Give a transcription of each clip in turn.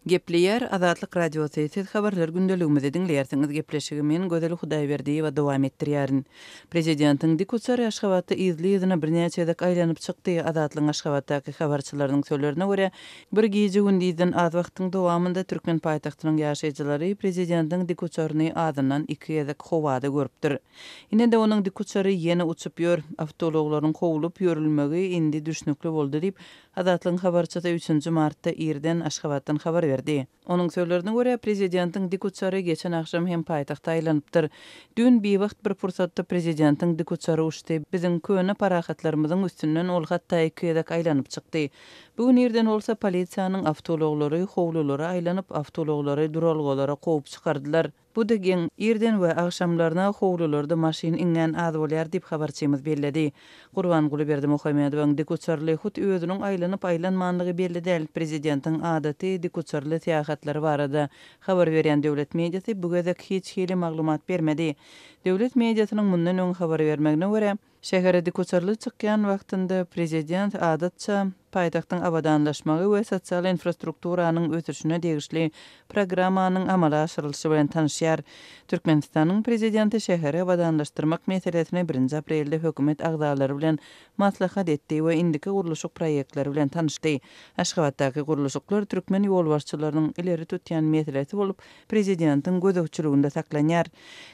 Gepleýär Azatlyk Radiosy, Siz Habarlar gündeligimizi diňleýärsiňiz. Gepleşigi men, Gözel Hudaýberdiýewa dowam etdirýärin. Prezidentiň dikuçary Aşgabatda yzly-yzyna birnäçe gezek aýlanyp çykdy. Azatlygyň Aşgabatdaky habarçylarynyň sözlerine görä, bir gije-gündizden az wagtyň dowamynda türkmen paýtagtynyň ýaşaýjylary prezidentiň dikuçaryny azyndan iki gezek howada görüpdir. Ine-de onuň dikuçary ýene uçup ýör. Awtoulaglaryň kowlup ýörülmegi indi düşnükli boldy diýip, Azatlygyň habarçysy üçünji martda irden Aşgabatdan habar berdi. Onuň sözlerine görä, prezidentiň dikuçary geçen agşam hem paýtagta aýlanypdyr. Düýn biwagt bir pursatda prezidentiň dikuçary uçdy. Biziň köne parahatlarymyzyň üstünden ol hatda iki gezek aýlanyp çykdy. Bu gün irden bolsa polisiýanyň awtoulaglary howlulara aýlanyp, awtoulaglary duralgalara kowup çykardylar. Bu-da geň, irden we agşamlaryna howlularda maşyn iňňän az bolýar diýip, habarçymyz belledi. Gurbanguly Berdimuhamedowyň dikuçarly hut özüniň aýlanyp-aýlanmanlygy belli däl. Prezidentiň adaty dikuçarly syýahatlary barada habar berýän döwlet mediasy bu gezek hiç hili maglumat bermedi. Döwlet mediasynyň mundan öň habar bermegine görä, Şähere dikuçarly çykýan wagtynda prezident, adatça, paýtagtyň abadanlaşmagy we sosial infrastrukturanyň ösüşine degişli programmanyň amala aşyrylyşy bilen tanyşýar. Türkmenistanyň prezidenti şäheri abadanlaşdyrmak meselesini birinji aprelde hökümet agzalary bilen maslahat etdi we indiki gurluşyk proýektleri bilen tanyşdy. Aşgabatdaky gurluşyklar türkmen ýolbaşçylarynyň ileri tutýan meselesi bolup, prezidentiň gözegçiliginde saklanýar.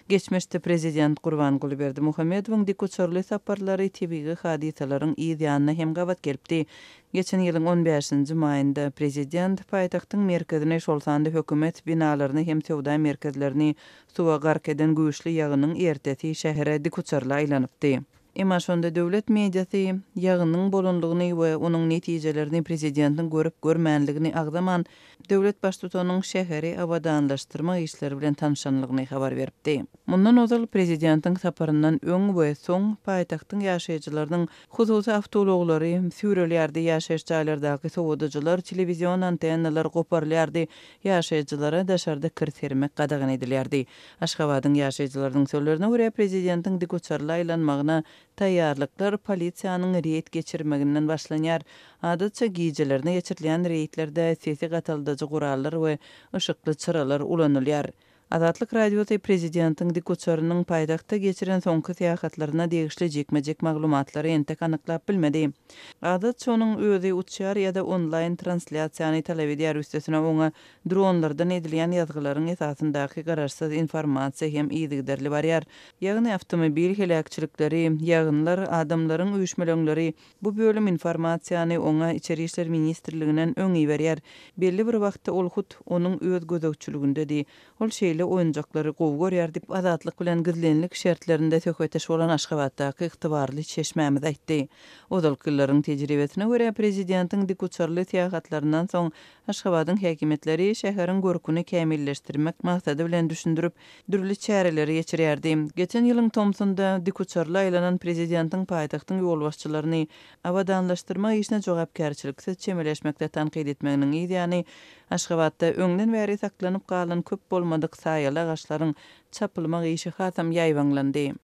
Geçmişde prezident Gurbanguly Berdimuhamedowyň dikuçarly saparlary tebigy hadysalaryň yz ýanyna hem gabat gelipdi. Geçen ýylyň on bäşinji maýynda prezident paýtagtyň merkezini, şol sanda hökümet binalaryny hem söwda merkezlerini suwa gark eden güýçli ýagynyň ertesi şähere dikuçarly aýlanypdy. Emma şonda döwlet mediasy ýagynyň bolanlygyny we onuň netijelerini prezidentiň görüp-görmänligini agzaman, döwlet baştutanyň şäheri abadanlaşdyrmak işleri bilen tanyşanlygyny habar beripdi. Mundan ozal, prezidentiň saparyndan öň we soň paýtagtyň ýaşaýjylarynyň hususy awtoulaglary süýrelýärdi, ýaşaýyş jaýlardaky sowadyjylar, telewizion antennalar goparylýardy, ýaşaýjylara daşarda kir sermek gadagan edilýärdi. Aşgabadyň ýaşaýjylarynyň sözlerine görä, prezidentiň dikuçarly aýlanmagyna taýýarlyklar polisiýanyň reýd geçirmeginden başlanýar. Adatça, gijelerine geçirilýän reýdlerde sesi gataldyjy gurallar we yşykly çyralar ulanylýar. Azatlyk Radiosy prezidentiň dikuçarynyň paýtagtda geçiren soňky syýahatlaryna degişli jikme-jik maglumatlary entek anyklap bilmedi. Adatça, onuň özi uçýar ýa-da onlaýn translýasiýany talap edýär, üstesine oňa Dronlardan edilýän ýazgylaryň esasyndaky garaşsyz informasiýa hem yzygiderli barýar. Ýagny awtomobil heläkçilikleri, ýagynlar, adamlaryň üýşmeleňleri, bu bölüm informasiýany oňa Içeri işler ministrliginden öň iberýär. Belli bir wagtda ol hut onuň öz gözegçiligindedi. Ol şeýle oýunjaklary gowy görýär diýip, Azatlyk bilen gizlinlik şertlerinde söhbetdeş bolan Aşgabatdaky ygtybarly çeşmämiz aýtdy. Ozalky ýyllaryň tejribesine görä, prezidentiň dikuçarly syýahatlaryndan soň Aşgabadyň häkimiýetleri şäheriň görküni kämilleşdirmek maksady bilen düşündirip, dürli çäreleri geçirýärdi. Geçen ýylyň tomsunda dikuçarly aýlanan prezidentiň paýtagtyň ýolbaşçylaryny abadanlaşdyrmak işine jogapkärçiliksiz çemeleşmekde tankyt etmeginiň yz ýany, Aşgabatda öňden bäri saklanyp galan köp bolmadyk saýaly agaçlaryň çapylmak işi hasam ýaýbaňlandy.